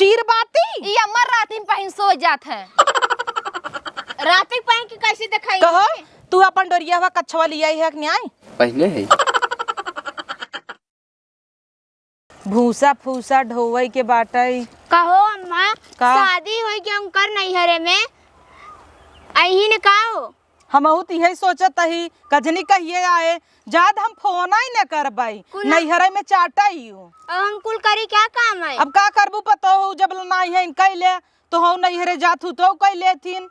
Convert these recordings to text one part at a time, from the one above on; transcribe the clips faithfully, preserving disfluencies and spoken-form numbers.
तीर बाती? ई अम्मा राती में पहिन सो जात है। राती के पहिन के कैसे देखाई? कहो, तू अपन डोरिया हुआ कच्छवा लिया है कि नहीं? पहिने है। भूसा फूसा ढोवई के बाटई। कहो अम्मा, का? शादी होई के उनकर नैहरे में, अही ने का हो? हमहू त इहे सोचत ही, कजनी कहिए आए, जाद हम फोन ही न करबई, कुल नैहरे में चाटई हो। अब हम कुल करी क्या काम है? अब का करबू पतो हो, जब नाई है इनका ले, तो हऊ नैहरे जात हू तो कई लेथिन।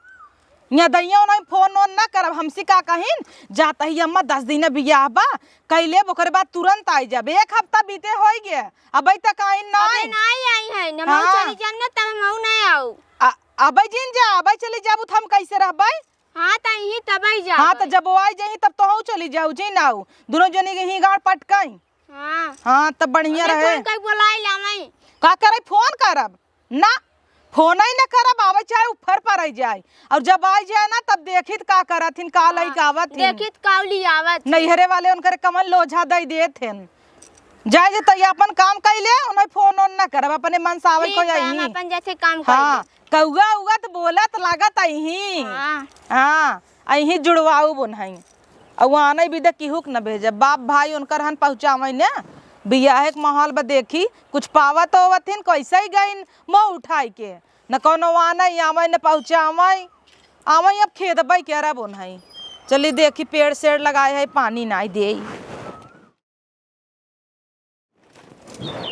यहाँ दैया उन्हें फोन ओन ना करब, हमसे का कहिन, जात ही अम्मा दस दिन बियाह बा, कई लेब, ओकरे बाद तुरंत आई जाब। एक हफ्ता बीते होई गे, अबे तक आइन ना अबे आइन। नाई आई है, हम हाँ। चली जाब ना, तब हम हऊ नहीं आऊ। आ, अबे जिन जा, अबे चली जाबू, तो हम कैसे रहबे? हाँ, त यहीं तब आई जाब। हाँ, त जब वो आई जाई, तब तो हऊ चली जाऊ, जिन आऊ। दोनों जनी के ही गाड़ पटकाई। हाँ। हाँ, तब बढ़िया अबे रहे। फोन कर बोलाई लावई। का करे, फोन करब? ना, फोन ही न करब, आवे चाहे ऊपर पर आई जाए। और जब आई जाए ना, तब देखित का करत हिन, का हाँ, लइके आवत हिन। देखित का ली आवत हिन। नैहरे वाले उनकर कमल लोझा दई देत हिन। जाए जे तैया अपन काम कइले, उन्हें फोन ओन न करब, अपने मन से आवे ठीक कोई बा, हम अइहीं। अपन जैसे काम हाँ, कइले। कौआ उआ त बोलत लागत अइहीं। हाँ। हाँ, अइहीं जुड़वाऊ बोन हई। अउ आने भी दे किहुक न भेजब, बाप भाई उनकर हन पहुँचावे ने, बियाहे के माहौल बा देखी, कुछ पावत होवत हिन, कैसे ही गइन मुँह उठाई के, न कौनो आने आवे न पहुँचावे, आवे अब खेदबे के अरब ओन हई। चली देखी पेड़ सेड़ लगाए है, पानी नाई देई।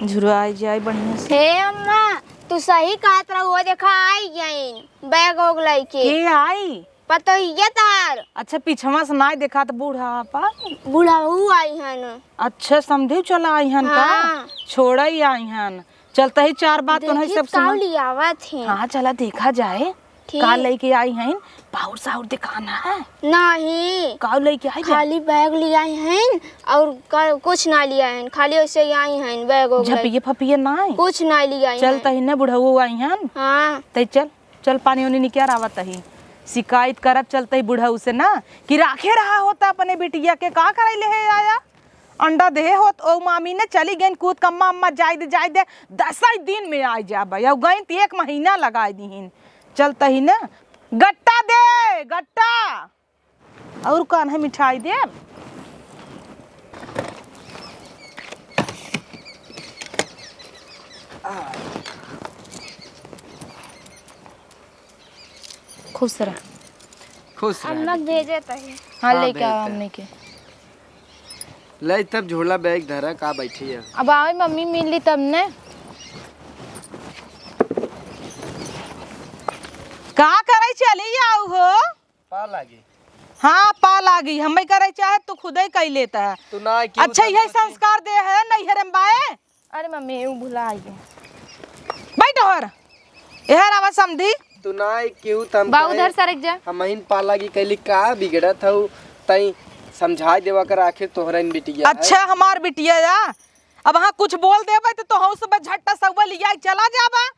झुराई जाई बढ़िया से। हे अम्मा, तू सही कहत रहू, वो देखा आई गइन बैग ओग लइके। के आई? पतोहिया तार। अच्छा, पिछवा से नाई देखात बूढ़ा आपा। बूढ़ा हऊ आई हन। अच्छा, समधी चला आई हन का? हाँ। छोड़ई आई हन। चलते ही चार बात उन्हें देखी सब का सुना। लियावत हैं। हाँ, चला देखा जाए। ठीक। का लइके आई हइन? पाउर साउर देखाना है? नहीं। का लइके आई बे? खाली बैग ले आई हइन और का, कुछ ना ले आई हइन, खाली ऐसे ही आई हइन बैग ओग लइके। झपिये फपिये नाई? कुछ ना ले आई चल हइन। तही ने बुढ़ऊ आई हन। हाँ। तई चल, चल पानी ओनी निकियार आवत ही। शिकायत करब चलते ही बुढ़ऊ से ना कि राखे रहा होता अपने बिटिया के, का करैले है आया? अंडा देहे होत ओ मामी ने चली गइन कूद के, "अम्मा, अम्मा, जाए दे, जाए दे, दसई दिन में आइ जाबे।" अउ गइन त एक महीना लगाइ दिहिन। चलतही न, गट्टा दे, गट्टा। अउर कौन है मिठाई दे? खुश रह। खुश रह अम्मा के बेटी। भेजे तही। हाँ, हाँ, लेके आओ बेटा। हमने के। ले तब झोला बैग धरा, का बैठी है? अब आवे मम्मी मिली तब ने। का करे चली आऊ हो? पा लागी। हाँ, पा लागी। हमें करे चाहे तू खुदे कई लेता है। तू ना क्यों अच्छा, तब यही करती? संस्कार दे है नैहर में बाए। अरे मम्मी, ऊ भुला गए। बैठ हर। एहर आवा समधी। तू ना आई केहू त हम बा कहे, उधर सरक जा। हमहिन पाला की कहली का बिगड़त हऊ, तई समझाई देवा कर, आखिर तोहरा इन बिटिया है। अच्छा, हमार बिटिया या। अब हाँ कुछ बोल देबे त तोहू सब झट्टा सौवा लिया चला जाबा।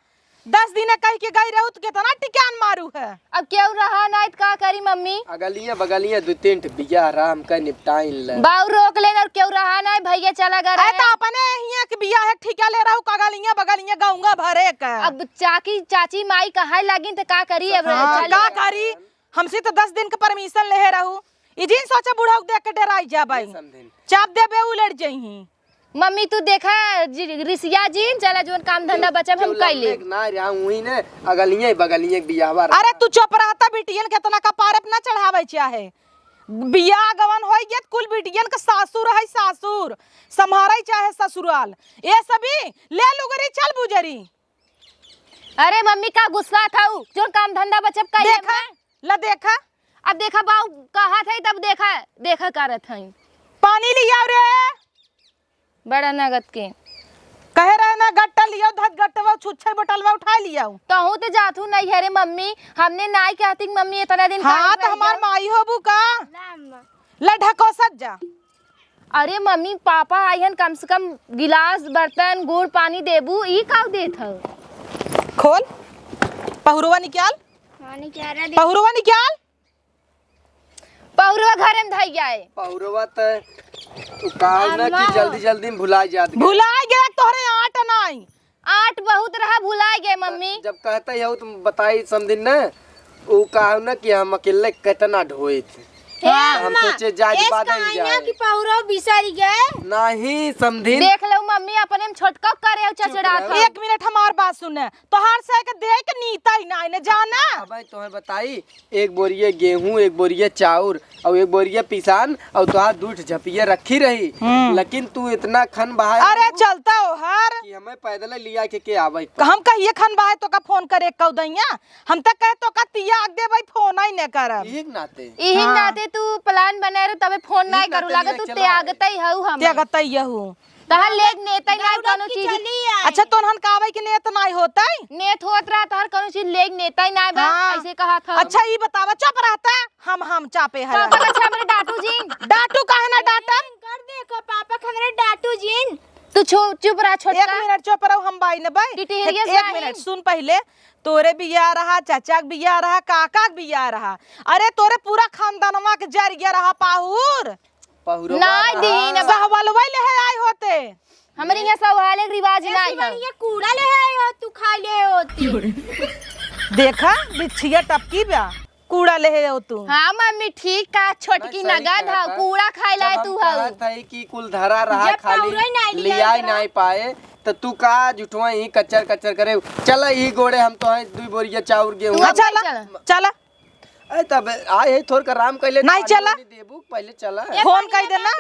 दस दिन कह के गई रहू त कितना टिकान मारू है। अब केहू रहा नाई त का करी मम्मी? अगलिया बगलिया दू तीन ठे बियाह आराम कर निपटाइन ले। बाऊ रोक लेन और केहू रहा नाई, भैया चला गए अरे रहे। त अपने हियां के बियाह है, ठिका ले रहू, कगलिया बगलिया गौंगा भरे के। अब चाकी चाची माई कहाई लागिन त का करी अब? हाँ, चली। का करी? हमसे त दस दिन के परमिशन लेहे रहू। ई जिन सोचा बुढ़ऊ देख के डराई जाबे। ये समझे न। चाप देबे उलट जइहीं। मम्मी तू देखा जि-, रिसिया जिन, चला जोन काम धंधा बचब हम केहू कइले। लम्बे के ना रहा, उही ने अगलिये बगलिये के बियाहवा रहा। अरे तू चुप रहता, बिटियन के इतना कपारे पे ना चढ़ावे चाहे। बियाह गवन होई गया, कुल बिटियन के सासुर है सासुर, संभारे चाहे ससुराल। ए सभी, ले लुगरी, चल बुजरी। अरे मम्मी का गुस्सा था उ, जोन काम धंधा बचब कइले देखा, मैं। ला देखा। अब देखा बाऊ कहा था तब देखा, देखा करत हई। पानी लियाओ रे। बड़ा नगद के। कहे रहे ना गट्टा लियो, धत गट्टवा, छुच्छे बोतलवा उठा लियो। तहू त जात हूँ नैहरे मम्मी, हमने नाई कहती कि मम्मी इतना दिन हाँ, काहे त हमार गया? माई होबू का? ना अम्मा। ले ढको सज जा। अरे मम्मी पापा आइहन, कम से कम गिलास बर्तन गुड़ पानी देबू, ई का देत हऊ? खोल, पहुरवा निकाल। हाँ, निकाल रहा दे। पहुरवा निकाल। पहुरवा घरे में धई जाए। पहुरवा त तू कहा ना कि अम्मा। जल्दी जल्दी में भुला जात गए। भुला गया तोहरे आट नाई। आट बहुत रहा, भुलाइ गए मम्मी। जब कहत ही हो तुम बताई समधिन न, उ कहउ न कि हम अकेले केतना ढोइत। हे हाँ। हम अम्मा, सोचे जाए एस बाद ही कहाइया जाए। कि पहुरो बिसरि गए। नहीं समधिन। देख लो मम्मी, अपने में छोटका करे हो चुप चचड़ा रहो। था। एक मिनट हमार बात सुने, तोहार से के देख नीता ही ना, ने जाना। अब तोहे बताई, एक बोरिया गेहूं, एक बोरिया चाउर, अउ एक बोरिया पिसान, अउ तोहार दू ठे झपिया रखी रही। हम्म। लेकिन तू इतना खन बहाए अरे हो चलता हो हर। कि हमें पैदल लिया के, के आवे के हम कहिए खन बहाए तो का फोन करे कउ दैया? हम त कहे तो का तियाग देबै, फोन ही न करब। यही के नाते। यही हाँ। नाते तू plan बनाए रहे, तबे फोन यही नहीं करू, नाते लागे लिया तू चला है। त्यागते ही हऊ हम। त्यागते ही हऊ। तहर लेग नेता ही नहीं दौड़त कोनो की चीज। चली आई। अच्छा, तोनहन का आवे के नेत नहीं होता है? नेत होत रहा, तहर कोनो चीज लेग नेता ही नहीं बा, हाँ। ऐसे कहा था। अच्छा, ई बतावा, चुप रहता, हम, हम चापे है। पापा का हमरे डांटू जिन। डांटू काहे ना डांटब? कर देखो, पापा का हमरे डांटू जिन। तू छु-, चुप रहा, छोटका। एक मिनट चुप रहो, हम बाई न बाई। टिटहिरिया एक, एक साहिब। मिनट, सुन पहिले, तोरे बियाह रहा, चाचा के बियाह रहा, काका के बियाह रहा, अरे तोरे पूरा खानदानवा के जर गया रहा पाहुर। पहुरवा नाई रहा। दीन बा। सहवलवा ले है आए होते। हमरे यहाँ सहवाले के रिवाज ए, नाई है। सुमन, ये कूड़ा ले आए हो, तू खा ले होती। देखा, बिछिया टपकी बा। कूड़ा लेहे हो तू। हाँ मम्मी, ठीक कहा, छोटकी नगद हऊ, कूड़ा खाए लाए तू हऊ। कहत हई कि कुल धरा रहा, खाली लियाई नाई पाए, त तू का जुठवा ही कच्चर कच्चर करे? चला ई गोड़े हम तो हैं दुई बोरिया चाउर गेहूं। तू अब चला, चला। चला। ए तब आए है थोर का आराम कैले, नहीं चला। देबू पहले चला। फोन कह देना।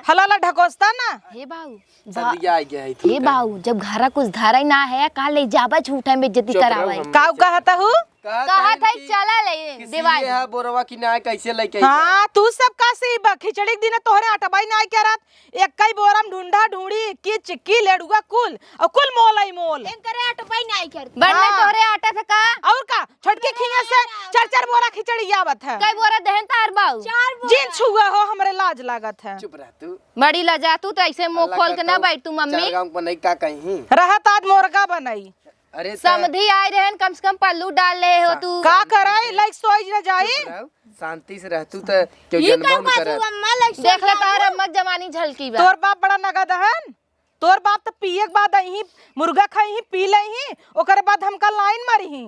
हला ला ढकोसता ना। हे बाऊ, सब लिया गया है हे बाऊ, जब घरा कुछ धरा ही ना है, का ले जाबा झूठा में बेइज्जती करावे। काऊ कहत हूँ? कहत है चला ले, देवाई। ये है बोरवा की ना कैसे लेके आई हाँ, तू सब का सीबा? खिचड़ी के दिन तोहरे अटबाई ना आई क्या रात? एक कई बोरम ढूंढा ढूंढी, किच की लेडुआ कुल, और कुल मोल ही मोल। इनकरे अटबाई ना आई क्या? बड़ में हाँ। तोहरे आटा था का? और का? छोटकी खिया से चार चार बोरा खिचड़ी आवत है। कई बोरा दहन तार बाऊ? चार बोरा। जिन छुआ हो, हमरे लाज लागत है। चुप रह तू। बड़ी लजा तू, तो ऐसे मुंह खोल के ना बैठ तू, मम्मी। चार गांव पर नहीं का कहीं। रहत आज मोरगा बनाई। अरे त समधी आए रहन, कम से कम पल्लू डाल ले हो तू। का कराई, लाइक सोई न जाई। चुप रहो, शांति से रह तू त केहू ई जनबो का न बात करत। हुआ, अम्मा लाइक देख ले, तोहर अम्मा के जवानी झलकी बा। तोर बाप बड़ा नगद हन। तोर बाप त पिए के बाद अहीं मुर्गा खाई ही, पी ले ही, ओकरे बाद हमका लाइन मारी ही।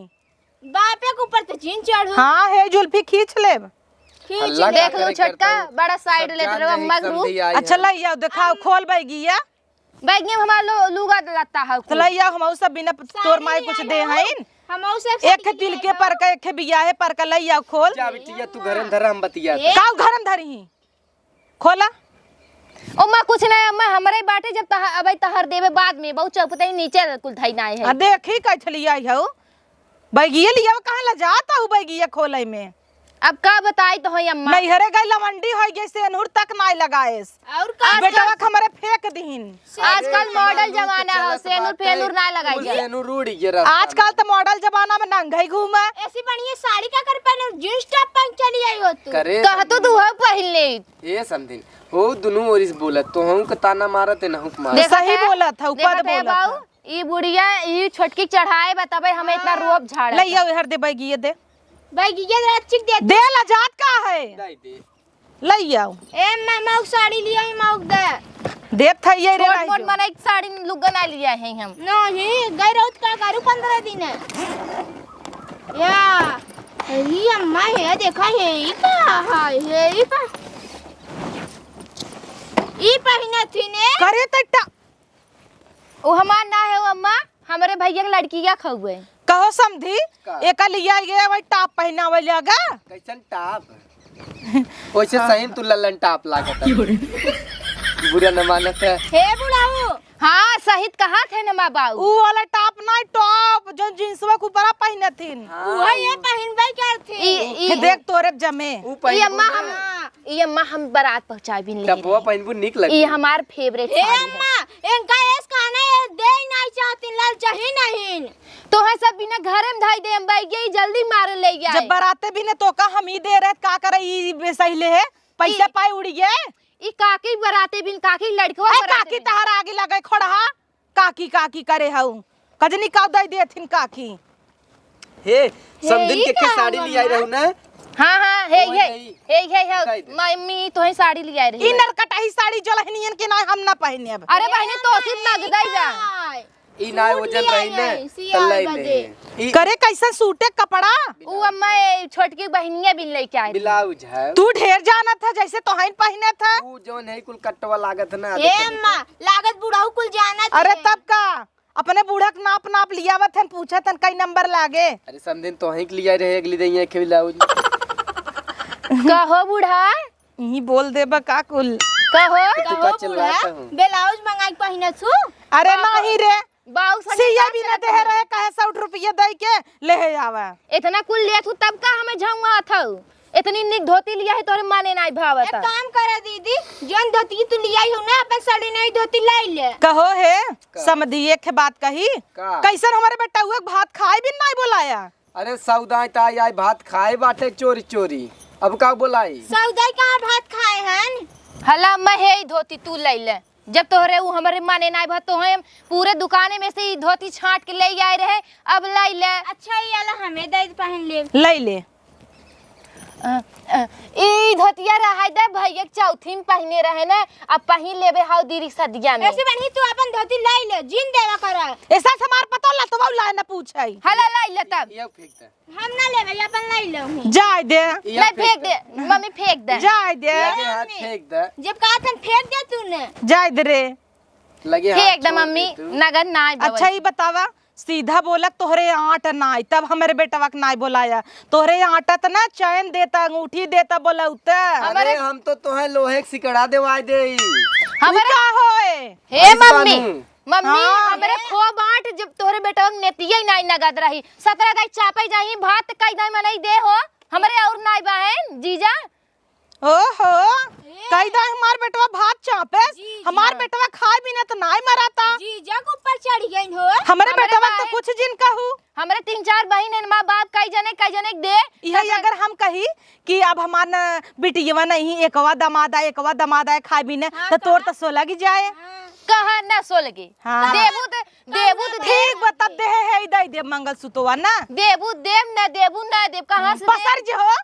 बापे के ऊपर त चीन चढ़ू। हाँ, हे जुल्फी खींच लेब। खींच हल्ला ले। का देख लो करे छोटका, करता हूँ। बड़ा side सब लेत जान रहो, जाए अम्मा के समधी रूप। आई अच्छा, है। लाई आओ, देखाओ, खोल बैगिया। बैगिया में हमार लो-, लुगा लत्ता है तो कुल। लाई आओ, हम सब बिना प-, तोर माई कुछ दे हईन। हम सब एक खे तिल के परका, एक खे बियाहे परका, लाई आओ, खोल। जा बिटिया, तू घरन धरा, हम बतिया ए। का घरन धरी ही? खोला। ओ माँ, कुछ नहीं अम्मा, हमरे बाटे, जब तह-, अबे तहर देवे बाद में, बहुत चौपते ही नीचे कुल धई ना है। आ, देखी, कैसे लिया है हो? बैगिया लिया, कहाँ ला जाता हूँ बैगिया खोले में? अब का बताई तो होई अम्मा? नैहरे गई लवंडी होई गई, सेनुर तक नाई लगाएस। और का? बेटवा के हमरे फेंक दीन। आजकल अरे, model जमाना हो, सेनुर फेनुर ना लगाई जाए। सेनुर उड़ गया रास्ता में। आजकल तो model जमाना में नंगे ही घूमे। ऐसी बढ़िया साड़ी का कर पहने, jeans top पहन चली आई हो तू। करे कह तो समधिन। तू हो पहन ले। ए समधिन, हो दुनू ओर से बोलत, तो हूँ के ताना मारत है, ना हूँ के मारत। देखत सही है, बोलत है, ऊपर देखत है बोलत बाऊ, है। ई बुढ़िया, ई छोटकी चढ़ाए बा, तबे हमें इतना हाँ। रोब झाड़ा ले था। आओ, हर दे बैगिया दे। बैगिया जरा चिक दे। दे ला जात का है? नहीं दे। ले आओ। ए, मैं मौक साड़ी लिया ही, मौक दे। देत है ये रे छोट राही मोट जो। मनई के साड़ी लुग्गा ना लिया है हम। नहीं, गई रहत का करू पंद्रह दिन है। या, ये अम्मा है, देखा है, ई का है, ये ई का? ई पहिने थी ने। करे तट्टा। ओ हमार ना है, ओ अम्मा, हमरे भैया के लड़किया खउए। कहो समधी, का? एका लिया ये भाई top पहिनावे लगा। कैसन top? वैसे हाँ। सही में तू लल्लन top लागत है। बुरा न मानत है। हे बुढ़ाऊ। हाँ, सही त कहा थे न माँ बाऊ। ऊ वाला top ना, top, जो जींसवा के ऊपरा पहिनथिन। हाँ, उहे ये ऊ। पहिनबे करथिन। ई, ई, हे देख तोरे जमे। ऊ ई अम्मा पहिनबू हम ना। हाँ। ई अम्मा हम बारात पहुँचाए भी नहीं टपवा रहे। पहिनबू निक ई लगती। हमार favourite हे साड़ी है। अम्मा, इनका एस कहना ये दे ही नहीं चाहती, ललचही नहीं। तोहे सब बिना घरे में धई दे, हम बैगे ही जल्दी मार ले जाए। जब बाराते भी ने तो का हम ही दे रहे, का करे ई बेसहिले है, पैसा ई, पाए उड़ी गए। ई काकी बाराते भी, काकी लड़कवा ए, बाराते काकी भी। तहर आगे लगे खड़हा। काकी, काकी करे हऊ। कजनी का दई देथिन काकी। हे, हे, समधिन ई के, के का साड़ी हुआ लियाई माँ? रहू ना? हाँ, हाँ, हे, ओ, हे, हे, ई। हे, हे, हे, दई दे। मम्मी, तोहे साड़ी लियाई रही ई है। नरकटही साड़ी जलहनियन के ना हम ना पहिने अब। अरे बहिनी, तो सिर्फ नगदई बा। ई ना सूट वजन लिया रही ने, है, त सियाए लई बदे। ले। ई करे कैसन सूटे कपड़ा? उ अम्मा, ए, छोटकी बहिनिया बिन लइके आई रही। ब्लाउज है। तू ढेर जानत है, जैसे तोहन पहिनत है। उ जौन है कुल कटवा लागत है ना, ए देखत अम्मा, लागत बुढ़ऊ कुल जानत अरे है। तब का? अपने बूढ़ा के नाप नाप लियावत हन, पूछत हन कई नंबर लागे। अरे समधिन तोहई के लिया रहे अगली दइया के ब्लाउज। कहो बूढ़ा। इही बोल देबा का कुल? कहो। तो तू का कहो चिल्लात बूढ़ा, हूँ? ब्लाउज मंगाई के पहिनत हूँ। अरे कहो। नाही रे। बाऊ सही सिया बात भी न करत देहे हूँ। रहे, कहे सौ रुपया दई के लेहे आवा। इतना कुल लेत हूँ तब का हमें झंगुआत हऊ? इतनी निक धोती लिया है तोरे माने नाई भावत। एक काम करा दीदी, जौन धोती तू लियाई हो ना, अपन साड़ी नहीं धोती लाई ले। कहो हे, का? समधी एक है बात कही। का? कैसन हमारे बेटउआ के भात खाए बिन नाई बोलाया? अरे सौदाई त आई, आई भात खाए बाटे चोरी चोरी, अब का बोलाई? सौदाई कहाँ भात खाए हन? हला मैं हे ई धोती तू लाई ले, जब तोहरे उ हमरे माने नाई भा तोहे हम पूरे दुकाने में से ई धोती छांट के ले आए रहे, अब लाई ले। अच्छा, ये वाला हमें दे दे, पहन ले। लाई ले। अ, अ, ई धोतिया रहाई दे, भैया के चौथी में पहिने रहे ने, अब पहिन लेबे हाउ दीदी सदिया में। ऐसे बनी तू अपन धोती लाई ले, जिन देवा कर। ऐसा से हमार पता लतवा ला न पूछाई। हला लाई ले तब। ये फेंक दे। हम ना लेबे, अपन लाई ले हूँ। जाए दे। ये नहीं फेंक दे, मम्मी फेंक दे। जाए दे। लगे हाथ फेंक दे। जब कहा था फेंक दे तूने। जाए दे रे। लगे हाथ फेंक दे छोड़ मम्मी, दे तू। नगद ना आए अच्छा, बबल। ई बतावा, सीधा बोलक तोहरे आंट नाई, तब हमरे बेटवा के नाई बोलाया। तोहरे आंट त ना चैन देता, अंगूठी देता बोलौते। अरे हमरे हम तो तोहे लोहे के सिकड़ा देवाई देई। तू हमरे का होए? हे मम्मी, बानू। मम्मी, हाँ। हमरे खूब आंट जब तोहरे बेटवा के नेतिया ही नाई नगद रही। सतरह दाई चापे जाही, भात कई दाई मनई दे हो। हमरे और नाई बहन, जीजा। ओहो, ए। कई दाई हमार बेटवा भात चापे, जी, हमार जी। बेटवा खाए बिना त नाई मराता। जीजा के ऊपर चढ़ गई हो। हमरे हमरे बेटवा तो बहन कुछ जिन कहू। हमरे तीन चार बहिन हैं, माँ बाप कई जने, कई जने के दे। इहे सतरह अगर हम कही कि अब हमार न बिटियवा नहीं, एकवा दमाद आए, एकवा दमाद आए खाए बिना, हाँ, त तोर कहा? त सोलगी जाए। हाँ। कहा ना सोलगी? हाँ। देबू त, देबू त ठीक देब। बा, तब देहे है, दे देब मंगलसूतवा ना। देबू देब ना, देबू ना देब, कहाँ से देब? पसर जे हो,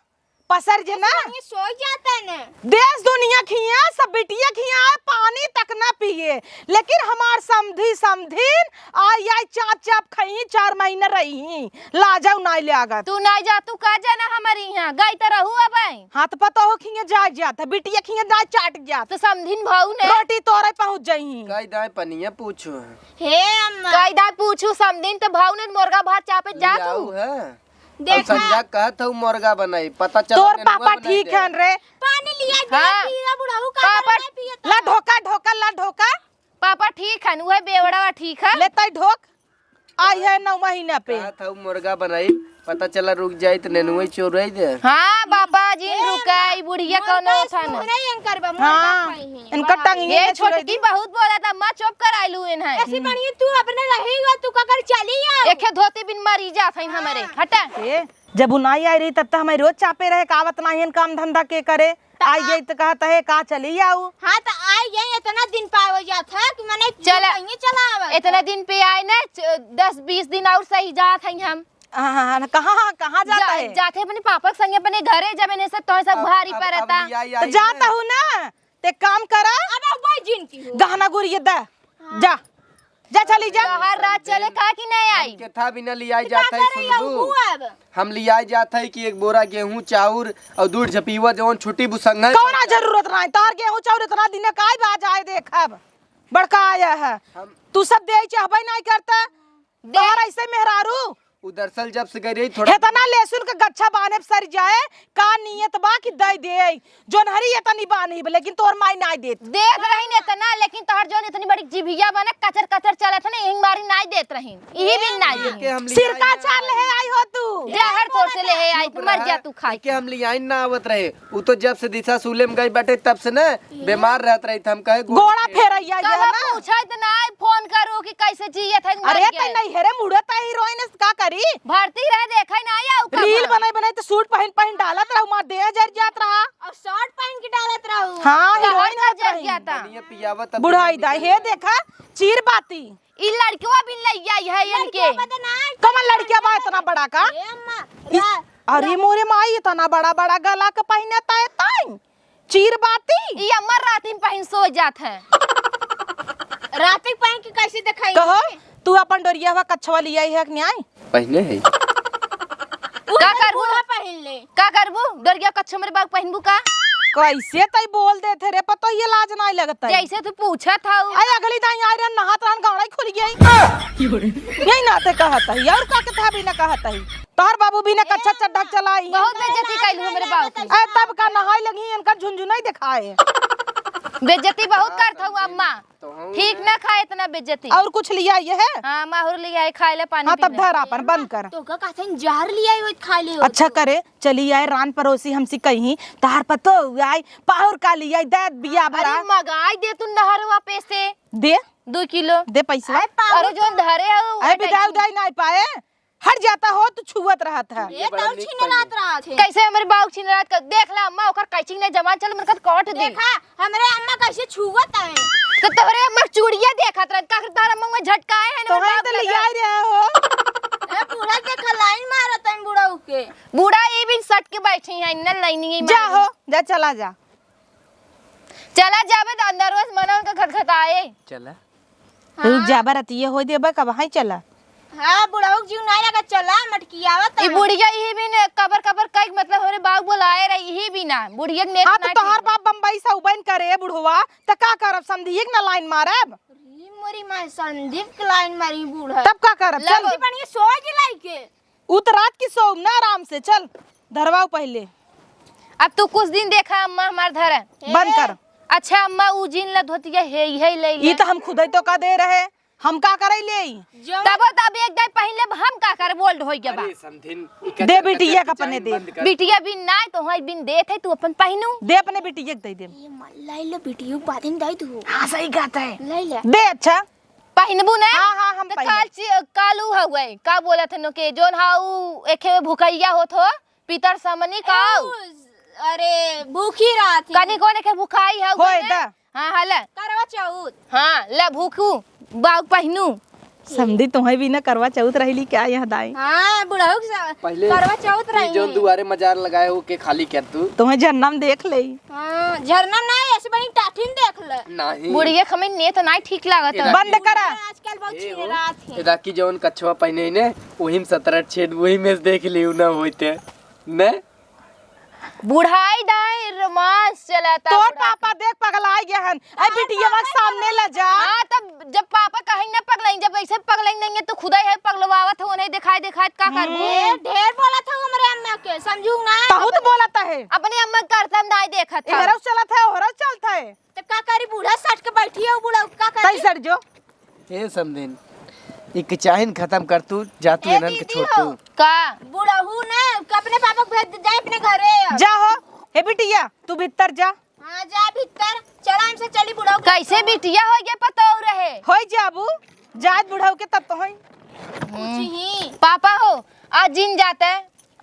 पसर जे ना। ये सो जाता है ना। देश दुनिया खिया, सब बिटिया खिया, पानी तक ना पिए, लेकिन हमार समधी समधिन आई आई चाप चाप खई, चार महीना रही। लाजउ नाई लागत। तू नाई जा, तू का जाना हमारे यहाँ? गई त रहू अब आई। हाँ, त पता हो खिया जाए जात है, बिटिया खिया नाई चाट जात। तो समधिन भाऊ ने रोटी तोरे पहुँच जाई। कई दाई पनिया पूछू है। हे अम्मा। कई दाई पूछू, समधिन त भाऊ ने मुर्गा भात चापे जा तू। लियाऊ है। देखा। अब संझा कहत हूँ मुर्गा बनाई, पता चला तोर नेनुआ पापा बनाई ठीक दे। हन रे। पानी लिया दे, हाँ। पीला बुढ़ऊ का पापा, करना पियता। ला ढोका, ढोका, ला ढोका। पापा ठीक हन, उहे बेवड़वा ठीक है। ले तई ढोक। आई है नौ महीना पे। कहत हूँ मुर्गा बनाई, पता चला रुक जाई त नेनुआ चोराई दे। हाँ, बाबा जी, ए, रुका, ई बुढ़िया मुर्गा कौनो था ना। सुहरे एंकर बा, मुर्गा हाँ, खाई है। इनका वाह। टंगिए ये में छुड़ाई छोटकी दी। बहुत बोला था, माँ चुप कराइलू इन्हें। ऐसी बढ़िया तू अपने रही हो, तू ककर चली आओ। एके धोती बिन मरी जात है हमरे, हाँ। हटा। ए, जब उ नाई आई रही तब त हमें रोज चापे रहे, का आवत नाई हन काम धंधा के करे। त आई आ- गई त कहत है का चली आऊ। हाँ त आई गई, इतना दिन पावे जात है कि मने चला, कहीं चला आवत इतना है। दिन पे आए ना, च-, दस बीस दिन और सही जात है हम। हाँ, हाँ, हाँ, कहाँ, हाँ, कहाँ जाता जा-, है? जाते अपने पापा के संगे अपने घरे, जब इन्हें सब तोहे सब अब, भारी अब, अब पड़ता। लिया आई त जाता ना। हूँ ना, ते काम करा। अब अब वही जिनकी हो। गहना गुरिये दा। हाँ। जा, जा चली जा। बाहर रात चले का कि नहीं आई? हम केथा भी न लियाई जात है, सुनबू? अब हम लियाई जात है कि एक बोरा गेहूं, चाउर और दूध झपीवा जवन छुट्टी बुसंग है। कौना जरूरत रहा है? तार गेहूं चाउर इतना दिन का बा, जाए देखब। बड़का आया है। हम तू सब दे चाहबे नहीं करता। दे। तोहर ऐसे मेहरारू। उ दरअसल जब से गई रही थोड़ा इतना लहसुन के गच्छा बान्हे सर जाए, का नियत बा कि दे दे? जोनहरी इतनी बान्ही बा, लेकिन तोहर माई नाई देत। देत रहीन इतना, लेकिन तोहर जोन इतनी बड़ी जिभिया बा ना, कचर कचर चलत है ना, यही मारी नाई देत रहीन। यही दिन नाई देत। के हम सिरका चार ले आई हो तू। जहर तोर से ले आई, तू मर जा तू खाई। के हम लियाइन ना आवत रहे। उ तो जब से दिशा सुले में गई बाटे, तब से ना बीमार रहत रही। हम कहे गोड़ गोड़ा फेरैया ये कहाँ ना। पूछत ना, फोन करू कि कैसे जियत है, मर अरे गए। तै नहीं हेरे मुड़त है हीरोइन, का करी? भर्ती रहे, देखे ना आया उ रील कहाँ? बनाई बनाई तो सूट पहन पहन डालत रहू, मार देह जर जात रहा। और शर्ट पहन के डालत रहू। हाँ, कहाँ हीरोइन का रहत जर रही। जाता? बढ़िया पियावत अब बुढ़ाई दुल्हन दाई, निकल हे गया। देखा, चीर बाती। ई लड़कवा भी ले आई है इनके। लड़किया बदे ना। कमन लड़किया बा इतना बड़ा का? ए अम्मा, ई, रा-, अरे रा- मोरे माई, इतना बड़ा बड़ा गला के पहनता है ताई। चीर बाती। ई अम्मा राती में पहन सो जात है। राती के पहन के कैसे दिखाई? कहो, तू अपन डोरिया हुआ कच्छवा लिया है कि नहीं? पहिने है। का करबू? बूढ़ा पहिन ले। का करबू? डोरिया कच्छवा मेरे बाबू पहिनबू का? कैसे तई बोल देत है रे, पतो ये लाज नाहीं लगत है। जैसे तू पूछत हऊ। अरे अगली दाई आए रे, नहात रहन, गावड़ा ही खुल गई। यही नाते कहत है, और का के था भी ना कहत है। तोहर बाबू भी ना कच्छा चड्ढा चलाई। बहुत बेइज्जती कैलू हमरे बाबू की। ए, तब का नहाए लगी, इनका झुनझुना ही दिखाए। बेइज्जती बहुत करत हऊ अम्मा। तो हम ठीक ना खाए इतना बेइज्जती। और कुछ लिया ये है? हाँ, माहुर लिया है, खाए ले पानी हाँ, पी तब ले। धर आपन, बंद कर। तो का कहते हैं, जहर लिया है, वो खा ले। अच्छा करे, चली आए रान पड़ोसी हमसे कहीं, तार पतो आई, पाहुर का लिया, दे बिया भरा। अरे, मगाई दे तू नहरवा पे से। दे। दो किलो। दे पैसा। अरे, पाहुर अरे, जो धरे हो, अरे, बिदाई उदाई नहीं पाए। हट जाता हो, तू छुअत रहत है। ये बड़ा तऊ नीक छिनरात पहने। रहत है। कैसे हमरे बाऊ छिनरात कर? देख ला अम्मा, ओकर कैंची नहीं जबान चल, मेरे कट दे। देखा, हमरे अम्मा कैसे छुअत है। तो तोहरे अम्मा चूड़िया देखत रहत, का तोहरे अम्मा में झटकाए है ना, तोहरे बाऊ तो लगा। लिया रहे हो। ए, बूढ़ा देखा लाइन मारत है बूढ़ा के। बूढ़ा ई बिन सट के बैठी है, इन्ना लाइन ही जा मारी। हो, जा चला जा। चला जाबे त अंदरवा से मनवा के खटखटाए। चला। रुक हाँ। जा, बरतिये होई देबे, कब हाई चला। हाँ, बुढ़ऊ के जीव नाई लगा, चला, मटकियावत ई है। बुढ़िया इही बिन कबर कबर कई, मतलब, हमरे बाबू बोलाए रही, इही बिना। बुढ़िया के नेत हाँ, तो ना तोहार ठीक बा। बाप बम्बई से उबैन करे, बुढ़वा, त का करब, समधिये के ना लाइन मारब? री मोरी माई, संदीप के लाइन मारी बूढ़ा। तब का करब? ला चल। बा-, बढ़िया सोच लाई के। उ त रात की सोउब ना आराम से, चल, धरवाओ पहिले। अब तू कुछ दिन देखा अम्मा हमार धरे। बंद कर। अच्छा अम्मा, उ जीन ला धोतिया हे, हे ले ले। ई त हम खुदई तो का दे रहे, हम का करई ले? जो तबो तब एक दाई पहन लेब, हम का करे, बोल्ड होई गया बा। अरे समधिन, ई का दे चल-, बिटिया का का अपने डिजाइन दे। बंद कर। बिटिया बिन नाई तो हई बिन देत है, तू अपन पहनू। दे अपने बिटिया के दे दे। ये मल्ला लो बिटिया बादिन दाई तू। हाँ, सही कहत है। ले ले। दे अच्छा। पहिनबू ना? हाँ, हाँ, हम तो पहिनब। काल ची-, काल उ हउए, का बोलत हन ओके, जोन हा उ एखे भुकैया होत हो, पितर समनी का उ? उ, अरे, भूखी रहत ही। कनी कोने के भुखाई हउए होए ना? दा। हाँ, हाँ, ले। करवा चौथ। हाँ, ले भूखू, बाऊ पहिनू। समधी तोहई भी ना करवा चौथ रहली क्या यहाँ दाई? हाँ, बुढ़ऊ के सा-, पहले करवा चौथ ई रही। जोन दुआरे मजार लगाए हो के खाली कर तू। तोहई झरना में देख ले। हाँ, झरना नहीं, ऐसे बनी टाठिन देख ले। नहीं। बुढ़िया खमे ने तो नहीं ठीक लागत है। एदा बंद की करा। आजकल बहुत ए, छिनरात है। एदा की जौन कछवा पहने ही ने, वही में सत्रह छेद, वही में से देख लियो ना होते। ने? बुढ़ाई दाई रोमांस चलता तोर बुढ़ा पापा देख पगलाई गए हन। ए हाँ, बिटिया पापा के सामने ला जा। हाँ, तब जब पापा कहीं ना पगलाई, जब ऐसे पगलाई नहीं है तो खुदा है पगलवावत हो, उन्हें दिखाई दिखाई का करबू? ए, ढेर बोलत हो हमरे अम्मा के, समझू ना? बहुत बोलत है। अपने अम्मा के करतब नाई देखत है। एहरो चलत है, ओहरो चलत है। तो का करी, बूढ़ा सट के बैठी है, बूढ़ा का करी? तई सर जो। ए समधिन, ई कचाहिन खत्म कर तू, जा तू ए एनन के दीदी छोड़ हो। तू। का? बुढ़ऊ ना, अपने पापा को भेज दे, जाए अपने घरे अब। जा हो, ए बिटिया, तू भीतर जा। हाँ, जा भीतर, चला हमसे चली बुढ़ऊ के। कैसे बिटिया हो गए पतोह रहे? होई जाबू, जात बुढ़ऊ के तब तो होई। पूछी ही। पापा हो, आज जिन जाते,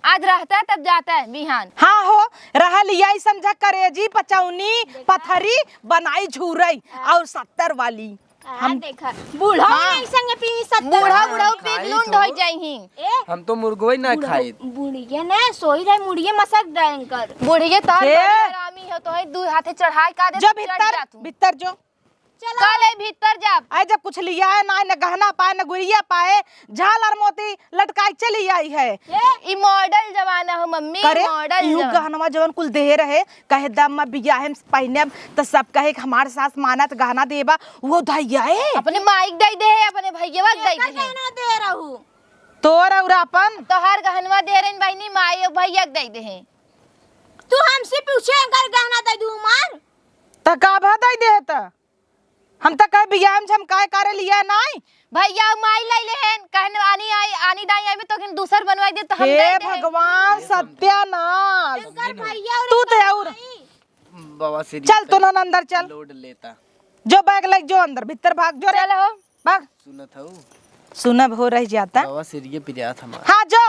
आज रहता तब जाता है बिहान। हाँ हो, रहा लिया ई समझा करेजी, पचौनी, देखा। पथरी, बनाई झूरई हाँ। और सत्तर वाली। हाँ, हम देखा, बूढ़ा हाँ। नहीं संगे पी सत्तर बूढ़ा, वाली। बूढ़ा पी खाई लुंड तो। हो जाई ही। ए, हम तो मुर्गो ही ना बुढ़ा, खाई। बुढ़िया ने सोई रहे, मुड़िए मसक दे इनकर। बुढ़िए तोहर हे। बड़ी हरामी हो, तोहे दू हाथे चढ़ाई का दे, जो तू चढ़ भीतर, जा तू। भीतर जो। चलो। का ले भीतर जाब? आए जब कुछ लिया है ना, न गहना पाए, न गुरिया पाए, झालर मोती लटकाई चली आई है। ए? ई मॉडल जमाना हो मम्मी, करे, मॉडल इहू जमाना। गहनवा जवन कुल देहे रहे, कहे दम में बियाहे में पहिने त सब कहे कि हमार सास मानत गहना देबा, वो धैया है। अपने माई के दे दे है, अपने भैया के दे एकर दे है। गहना दे रहू। तोर और अपन? तोहार गहनवा दे रही बहिनी, माई और भैया के दे दे है। तू हमसे पूछे अगर गहना दे दू हमार? त का भा दे दे है त? हम त कहे बियाह में हम काय करे लिया नाई। भैया माई लइले हैं, कहन आनी आई, आनी दाई आई में तो किन दूसर बनवाई दे तो हम हे दे दे। भगवान, सत्यानाश। इनकर भैया और तू इनकर तो और। माई। बाबा श्री चल तू ना अंदर चल। लोड लेता। जो बैग लेके जो अंदर, भीतर भाग जो रे। चल हो। भाग। सुनत हऊ? सुनब हो रह जाता। बाबा श्री पिरियात हमार। हाँ जो।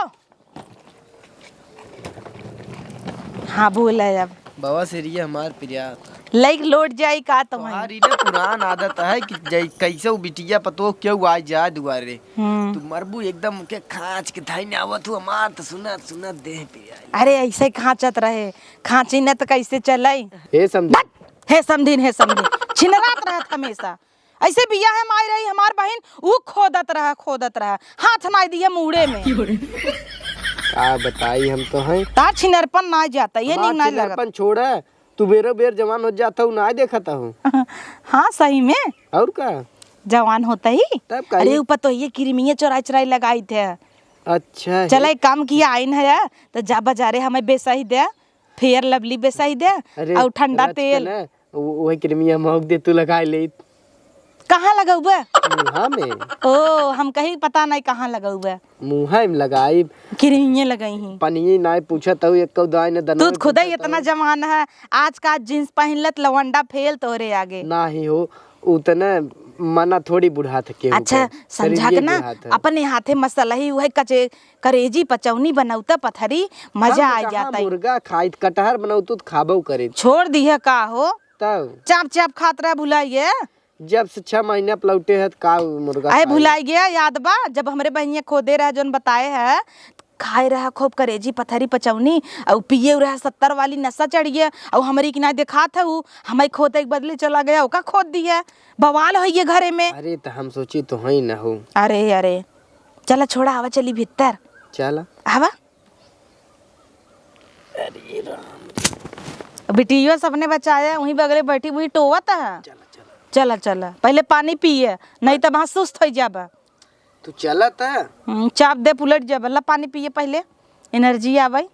हाँ, बोला अब। बाबा श्री हमार प्रिया। लइक लोट जाई का तुम्हारी? तोहार ई ना पुरान आदत है कि जई कैसे वो बिटिया पतो क्यों आ जाए दुआरे। हम्म। तू मरबू एकदम के खांच के धाई ने आवत हूँ हमार तो सुनत सुनत देह पिराई। अरे ऐसे खांचत रहे, खांची न तो कैसे चलई? हे समधी। बट! हे समधिन, हे समधिन। छिनरात रहत हमेशा। ऐसे बियाहे मा आई रही हमार बहिन, ऊ खोदत रहा, खोदत रहा, हाथ नाई दिहे मूड़े में। का बताई हम तो हैं। तार छिनरपन नाई जाता, ये हमार नीक नाई लगत। छिनरपन छोड़ा, तू बेरो बेर जवान हो जात हऊ, नाई देखत हऊ। हाँ, सही में। और का? जवान होत ही। तब का अरे, ई ऊ पतोहिए किरमिया चोराई चोराई लगाइत है। अच्छा है। चला, एक काम किया, आइन है, तो जा बजारे हमें बेसाही दे, फेयर लवली बेसाही दे, अरे, और ठंडा रच के तेल। ना, वो, वही किरमिया महक दे, तू लगाई ले। कहाँ लगउबे? मुँहा में। ओ, हम कहीं पता नहीं कहाँ लगउबे। मुँहा में लगाई। किरमिये लगई ही। पनिये नाई पूछत हऊ, एको दाई ने दनवे तू खुदे पूछत इतना हऊ। जवान है, आज का जींस पहिन लेत लवंडा फेल तोरे आगे। नाही हो, उतने मना थोड़ी बुढ़ात केहू अच्छा, के, समझा शरीर के ये ना, बुढ़ात है। अपने हाथे मसलही उहे कचे-, करेजी पचौनी बनौता पथरी, मजा हम आ कहाँ जाता है। मुर्गा खाइत, कटहर बनौतू त खाबो करे। छोड़ दिहे का हो? तब? चाप चाप खात रहे भुलाइए। जब से छह महीने पे लौटे है, त का मुर्गा अहे खाए? भुलाइ गया, याद बा? जब हमरे बहिनिया खोदे रहे, जोन बताए है, खाए रहा खूब करेजी पथरी पचौनी, अउ पिए रहा सत्तर वाली नशा चढ़िए, अउ हमरी किनारे देखात है उ, हमारी खोदे के बदले चला गया, ओका खोद दिए, बवाल होइए घरे में। अरे, त हम सोची तो हई न हो। अरे, अरे, चला छोड़ा, आवा चली भीतर। चला। आवा। अरे राम रे। बिटियो सबने बचाया, वहीं बगले बैठी, वहीं टोवत है। चला, चला। चला, चला। पहले पानी पिए, नहीं त वहाँ सुस्त हो जाबा। तू चला त। हम्म, चाप दे, उलट जाबा। ला पानी पिए पहले, एनर्जी आवे।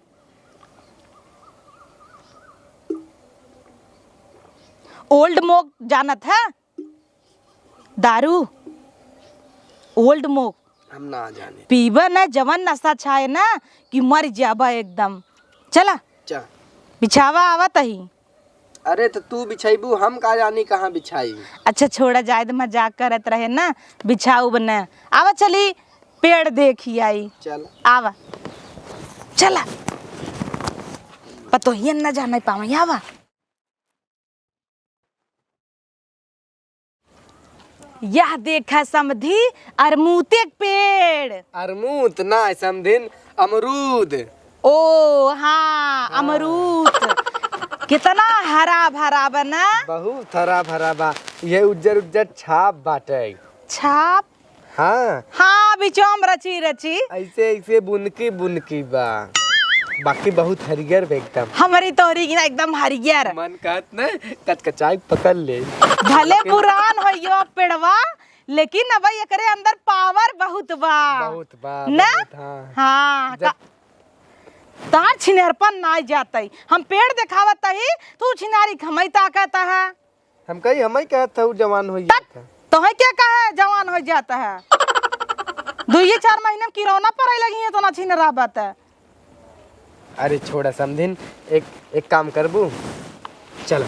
ओल्ड मोक जानत है? दारू, ओल्ड मोक। हम ना जाने। पीबा ना, जवन नशा छाए ना कि मर जाबा एकदम। चला। चा। बिछावा आवत ही। अरे त तू बिछाइबू, हम का जानी कहाँ बिछाई। अच्छा छोड़ा, जाए दे, मजाक करत रहे ना, बिछाउब ना। आवा चली, पेड़ देखी आई। चल। आवा। चला। पतोहियन ना जाने पावे, आवा। यह देखा समधी, अरमूते के पेड़। अरमूत ना समधिन, अमरूद। ओ हाँ, हाँ। अमरूद। कितना हरा भरा बा ना? बहुत हरा भरा बा। ये उज्जर उज्जर छाप बाटे। छाप? हाँ। हाँ, बिचौम रची रची। ऐसे ऐसे बुनकी बुनकी बा, बाकी बहुत हरियर बा एकदम। हमरी तोहरी की ना एकदम हरियर। मन कहत न कचकचाई पकड़ ले। भले पुरान हो यो पेड़वा, लेकिन अब एकरे अंदर पावर बहुत बा। बहुत बा, ना? बहुत, हाँ। हाँ, जब का-, तार छिनरपन ना जातई। हम पेड़ देखावत ही, तू छिनारी खमई ताकत है। हम कही, हमई कहत हऊ जवान होइ तब जात है। तोहे के कहे जवान होइ जात है? दुइये चार महीने में किरौना पड़े लगी है, तो ना छिनरा बात है। अरे छोड़ा समधिन, एक, एक काम करबू, चल।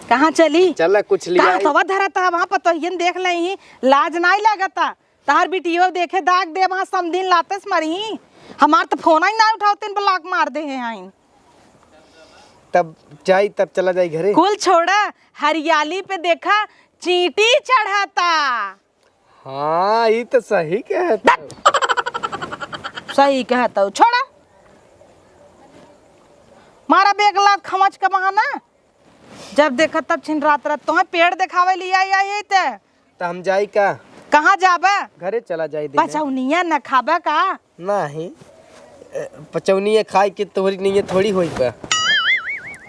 कहाँ चली? चल, कुछ लिया। तवा धरा था, वहाँ पतोहियन देख ले ही, लाज नाई लगता। तहार बिटियो देखे दाग दे, वहाँ समधिन लाते से मरी। हमार तो फोन ही ना उठावते, ब्लॉक मार दे है आइन। तब जाई, तब चला जाई घरे। कुल छोड़ा, हरियाली पे देखा, चींटी चढ़ता। हाँ, ई तो सही कहत हऊ। सही कहत हऊ, छोड़ा। मारा बेग लात खमच के बहाना। जब देखा तब छिनरात रहत। तोहे पेड़ देखावे लिया आई, आई ते। त हम जाई का? कहाँ जाबे? घरे चला जाई दे। पचौनिया न खाबे का? नाही। ए, पचौनिया खाए के तोहरी नीयत थोड़ी होई बा।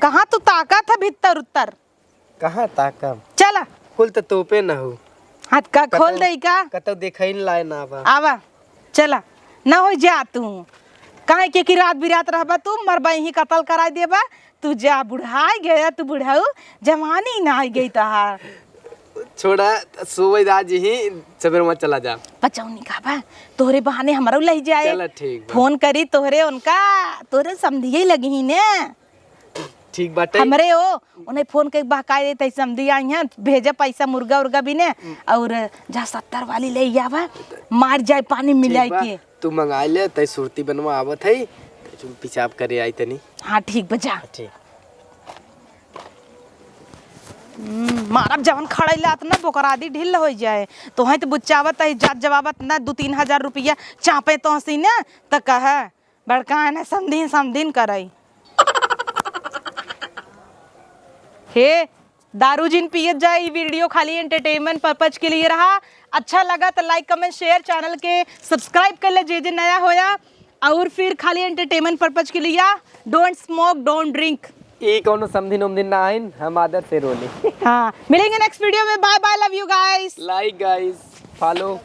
कहाँ तू ताकत है भीतर उत्तर? कहाँ ताकब? चला। कुल त तोपे न हो। हाथ का खोल कतौ, दे का? कतौ देखइन लाए ना बा। आवा, चला। न हो जा तू। काहे के कि रात बिरात रहबा तू, मरबा यहीं कत्ल कराई देबा। तू जा, बुढ़ाई गया तू बुढ़ऊ, जवानी ना आई गई तहार। छोड़ा, सोवे दा जी ही, सवेरे वहाँ चला जा। पचौनी खाबा, तोहरे बहाने हमरो लई जाए। चला, ठीक बा। फोन करी तोहरे उनका, तोहरे समधिये लगी ही ने। ठीक बाटे। हमरे ओ, उन्हें फोन के बहकाए देते, समधी आई हैं, भेजे पैसा मुर्गा उर्गा भी ने, हम्म। और जा सत्तर वाली ले आवा, मार जाए पानी मिलाई ठीक बा, के। तू मंगाई ले, तै सुरती बनवा आवत है, तै चुप पेशाब करे आई तनी। हाँ, ठीक बा, जा। ठीक। हम्म, मारब जवन खड़ैला त ना बोकरादी ढील होइ जाए। तोहें त बुच्चावत है, जात जवाबत ना दू तीन हजार रुपया चापे तो हंसी ने, त कहे, बड़का है ना समधिन, समधिन करई। हे, दारू जिन पियत जाए। ये वीडियो खाली एंटरटेनमेंट पर्पज के लिए रहा। अच्छा लगा तो लाइक, कमेंट, शेयर, चैनल के सब्सक्राइब कर ले जे जे नया होया। और फिर खाली एंटरटेनमेंट पर्पज के लिए, डोंट स्मोक, डोंट ड्रिंक। ई कौनो समधिन उमधिन ना आइन, हम आदत से रोली। हाँ, मिलेंगे नेक्स्ट वीडियो में। Bye bye, love you guys. Like guys, follow।